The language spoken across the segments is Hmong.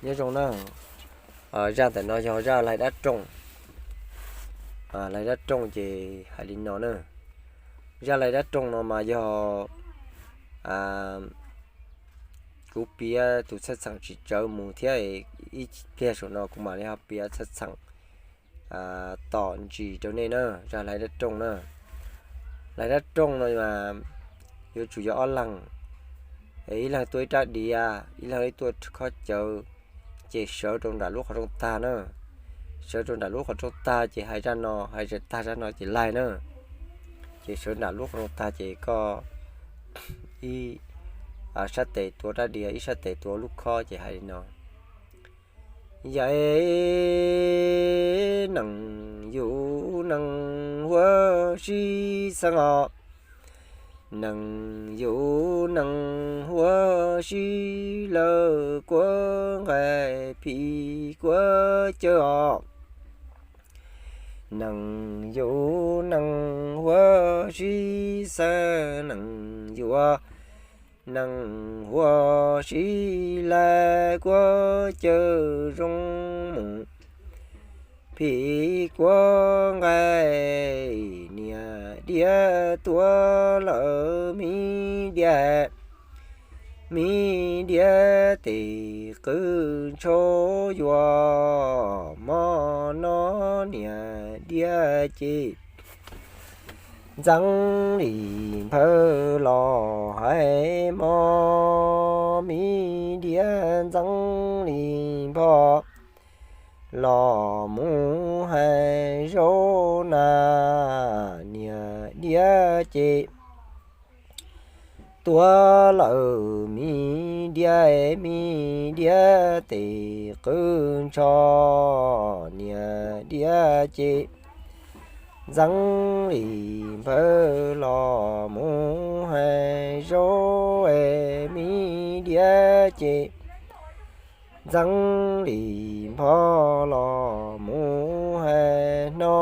Nyob zoo na, zaj ntawm no yog zaj laig dab roog. Laig dab roog ces hais li no na. Zaj laig dab roog no mas yog kuv piav tus txhaj txheem tsis tsawv mus thiab, ib pliag saum no kuv mam li ho piav txhaj txheem tom ntsis rau nej na. Zaj laig dab roog na, laig dab roog no mas yuav tsum yog ob leeg, ib leeg tuaj ib rab diav, ib leeg tuaj khob cawv, ces sawv rau nram lub qhov rooj tag na. Sawv rau nram lub qhov rooj tag ces hais zaj no, hais tag zaj no ces laig na. Ces sawv nram lub qhov rooj tag ces koj ib sab tes tuav rab diav, ib sab tes tuav lub khob ces hais li no: Yam neeg yus neeg huab sib xeeb os, neeg yus neeg huab sib lawv kuab nqaij phim kuab cawv os. Neeg yus neeg huab sib xeeb, neeg yus neeg huab sib lawv kuab cawv zoo mus phim kuab nqaij. Niam diav tuag lawm, me diav, me diav tes qw ntsho yuav, hmo no niam diav ces ntxeev li nphawj los hais hmo, me diav ntxeev li nphoj los mus hais zaub na. Niam diav ces tuag lawm, me diav, me diav tes qw ntsho, niam diav ces ntxeev li nphawj los mus hais zaub, me diav ces ntxeev li nphoj los mus hais hno.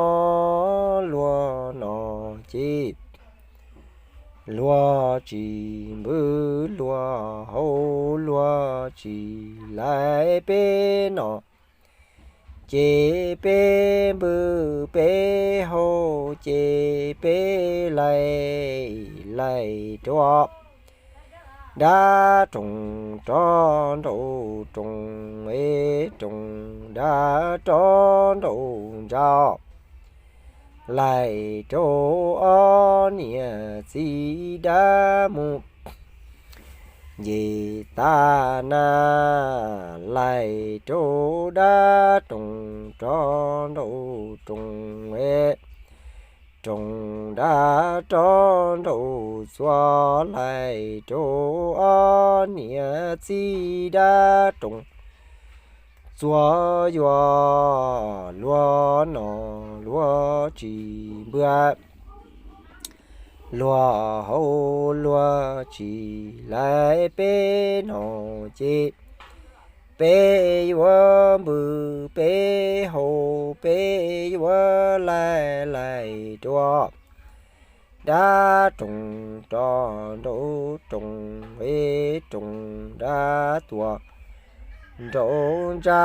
Luag no ces luag tsis npw, luag haus, luag tsis laij, peb no ces peb npw peb haus ces peb laij, laij rau dab roog, rov nraum roog, es roog dab rov nraum ntsa, laij rau ob niam txiv dab mus nce tag na, laij rau dab roog, rov nraum roog, es roog dab rov nraum txua, laij rau ob niam txiv dab roog txua yuav. Luag no luag tsis npw, luag haus, luag tsis laij, peb no ces peb yuav npw peb haus, peb yuav laij, laij rau dab roog, rov nraum roog, es roog dab tuaj nraum ntsa,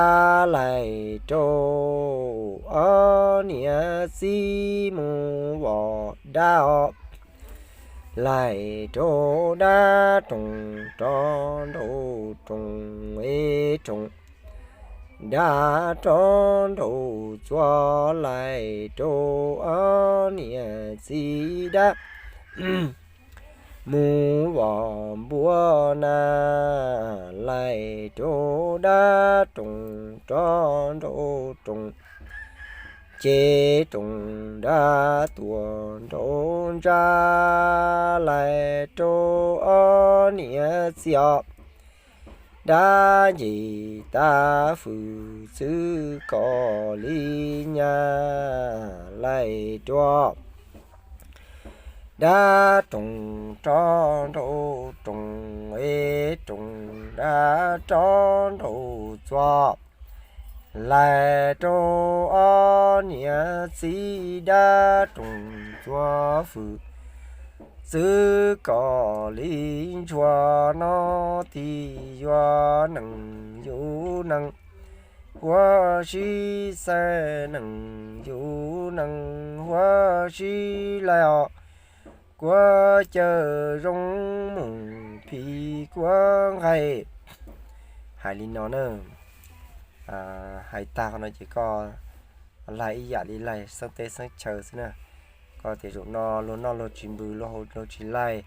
laij rau ob niam txiv mus vom dab os, laij rau dab roog, rov nraum roog, es roog dab rov nraum txua, laij rau ob niam txiv dab mus vom npua na, laij rau dab roog, rov nraum roog, ces roog dab tuaj nraum ntsa, laij rau ob niam txiv os, dab nce tag fwm txwv kom li nyab, laij rau dab roog, rov nraum roog, es roog dab rov nraum txua, laij rau ob niam txiv dab roog txua fwm Txwv kom li ntshua no, tig yuav nees yug nees, huab sib xees nees yug nees, huab sib laij os, kuab cawm zoo mus phim kuab nqaij. Hais li no na, hais tag no ces koj laig ib yam li laig xeeb teb xeeb chaw xwb na. Koj tias zaum no luag noj luag tsis npws, luag haus luag tsis laig,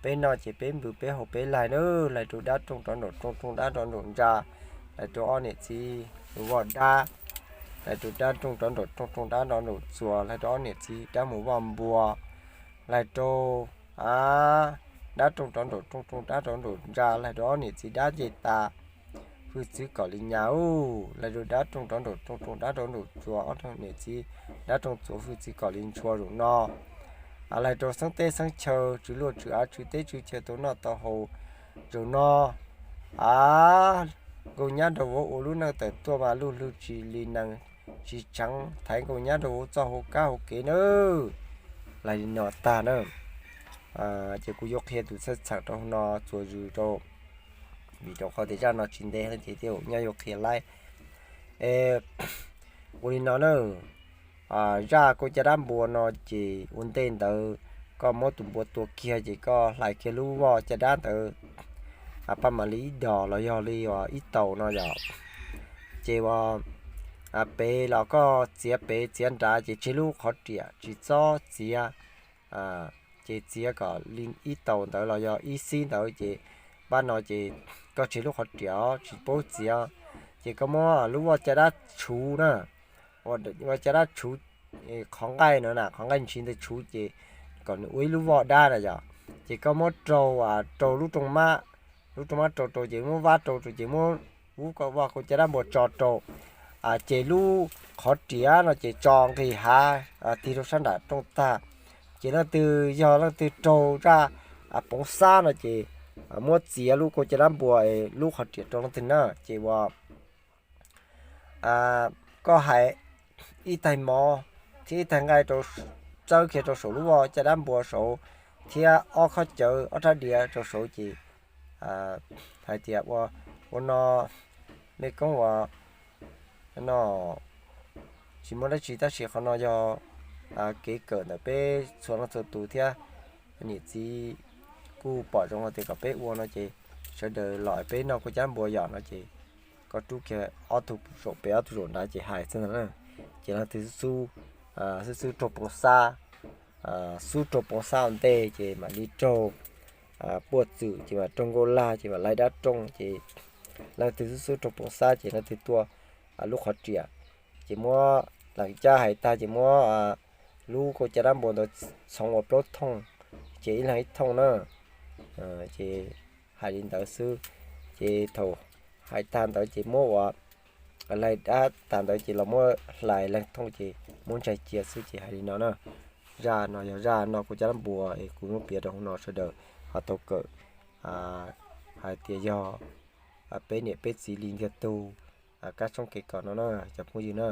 peb noj ces peb npws, peb haus peb laig na. Laig rau dab roog rov nraum rooj, rooj dab rov nraum ntsa, laig rau ob niam txiv mus vaj dab, laig rau dab rooj rov nraum rooj, rooj dab rov nraum txuas, laig rau ob niam txiv dab mus vaj npua, laig rau a, dab rooj rov nraum rooj, rooj dab rov nraum ntsa, laig rau ob niam txiv dab nce tas, hwj txwv kom li nyas ub, laig rau dab rooj rov nraum rooj, rooj dab rov nraum txuas, ob niam txiv dab rooj txuas, hwj txwv kom li ntshua zaum no. Laig rau xeeb teb xeeb chaw, tswv luaj tswv av, tswv teb tswv chaw, tau noj tau haus zaum no. A, nkauj nyab nraug vauv ua lub neej tawm tuaj mas luj lwg tsis li nees, tsis tseev thaiv nkauj nyab nraug vauv txoj hauv kab hauv kev nawb. Laig li no tag na, ces kuv yuav qhia tus txhawj txheem rau hauv no txuas zws rau, vim rau qhov tias zaj no tsis ntev heev ces tej zaum nyob yuav qhia laib. Ua li no na, zaj koj caj dab npua no ces ua ntej ntawd koj muab tus npua tua kiag ces koj hlais kiag lub voj caj dab ntawd paj mam li ib dos los yog li ib taus no yom. Ces ua pem los koj txiav pem txiav nrad ces tseg lub qhov riam tsis txob txiav, ces txiav kom li ib taus ntawd los yog ib xib ntawd ces pab no ces koj tseg lub qhov riam tsis paub txiav. Ces koj muab lub voj caj dab tshuv na, voj caj dab tshuv qhov nqaij no na, qhov nqaij ntshiv ntawd tshuv ces kom nws ua ib lub voj dab na yom. Ces koj muab rau, rau lub rooj mab, lub rooj mab rau rau ces muab vab rau rau ces muab lub voj koj caj dab npua tso rau, ces lub qhov riam no ces tso nqis hav tig rau sab nram rooj tag. Ces leej twg yog leej twg raug zaj poov xab no ces muab txiav lub koj caj dab npua lub qhov riam rau leej twg na. Ces ua koj hais ib taig mov thiab ib taig nqaij rau, txawb kiag rau saum lub voj caj dab npua saud, thiab ob khob cawv ob rab diav rau saud ces hais tias ua, ua no, mej koob ua no, tsis muaj dab tsi tab sis qhov no yog kev kawm ntawm peb txhua leej txhua tus thiab niam txiv kuj pom zoo hais tias kom peb ua no ces sawv daws los peb noj koj caj dab npua yom no ces koj rub kiag ob tug saum pem ob tug saum nrad ces hais xwb ntag na. Ces leej twg xub xub raug poov xab, xub raug poov xab ua ntej ces mam li raug puaj txwm ces mam raug nkauj lag ces mam laij dab rooj ces leej twg xub xub raug poov xab ces leej twg tuaj lub qhov riam. Ces muab leej caj hais tag ces muab lub koj caj dab npua ntawd txhoov ua plaub thooj, ces ib leeg ib thooj na. Ces hais li ntawd xwb, ces thaum hais tag ntawd ces muab ua laij dab tag ntawd ces los muab hlais leej thooj ces muab ntsaig cia xwb ces hais li no na. Zaj no yog zaj noj koj caj dab npua es kuv muab piav rau hauv no sawv daws ho tau kawm hais tias yog peb niam peb txiv li ntiag tug kab tshoob kev kos no na cov phooj ywg na.